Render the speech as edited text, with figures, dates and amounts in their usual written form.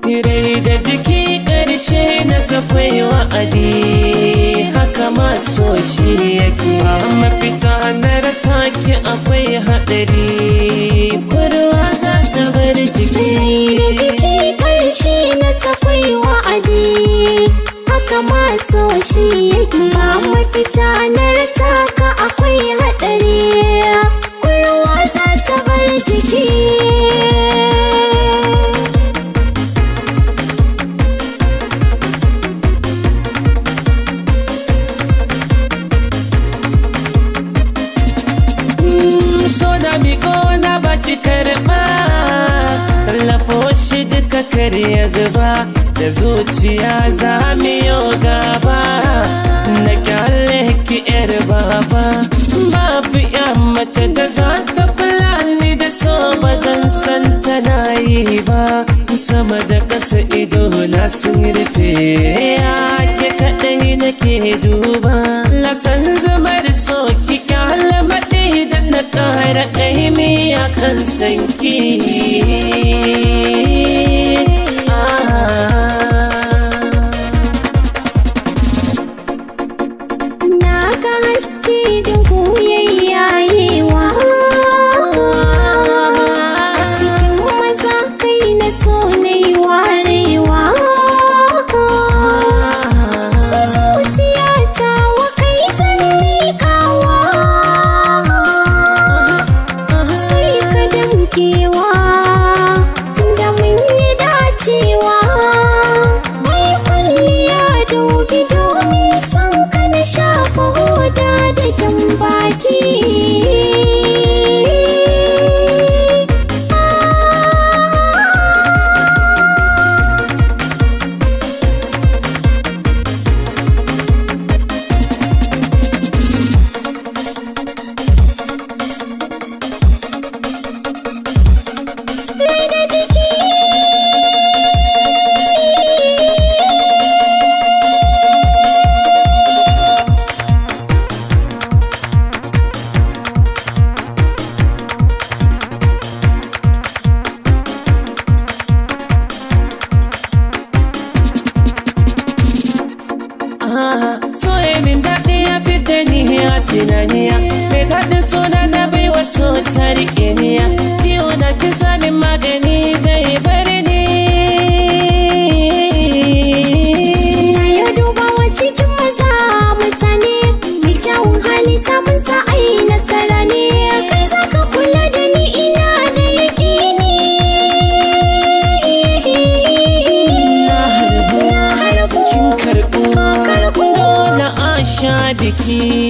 Rai da jiki ƙarshe na safai wa'adi, haka maso shi yake. Ba mafita na rasa ki, akwai haɗari, kurwa za ta bar jiki. Rai da jiki ƙarshe na sakwai wa'adi, haka maso shi yake. Ba mafita na rasa ka, akwai haɗari, kurwa za ta bar jiki. So na miƙo na baki, karɓa, lafo shi duka kar ya zuba. Da zuciya za mu yau gaba, na kyale ki yar baba. Babu ya mace da za ta kula ni da so, ba zan san tana yi ba. Sama da ƙasa ido na sun rufe, ya ke kaɗai nake duba. Lasan zumar so ki kyale maɗi da na ƙara ƙaimi a kan sanki. Ah. Na ga haske duhu yayyayewa, a cikin maza kai na so na yi warewa. Zuciyata wa kai zan miƙawa, sai ka damƙewa, tunda mun yi dacewa. Mai kwalliya dubi, domin son ka na shafa hoda da jan baki. Rai da jiki. So ya min daɗi ya fita ni a tunaniya. Mai daɗin suna na bai wasu ta riƙe niya. Ciwo na kisa min, magani zai bari ni. Na yau dubawa cikin maza mutane, mai kyawun hali samun sa ai nasara ne. Kai zaka kula da ni, ina da yaƙini. Na harbu, Na harbu, kin karɓu, karɓu. Dole a sha biki.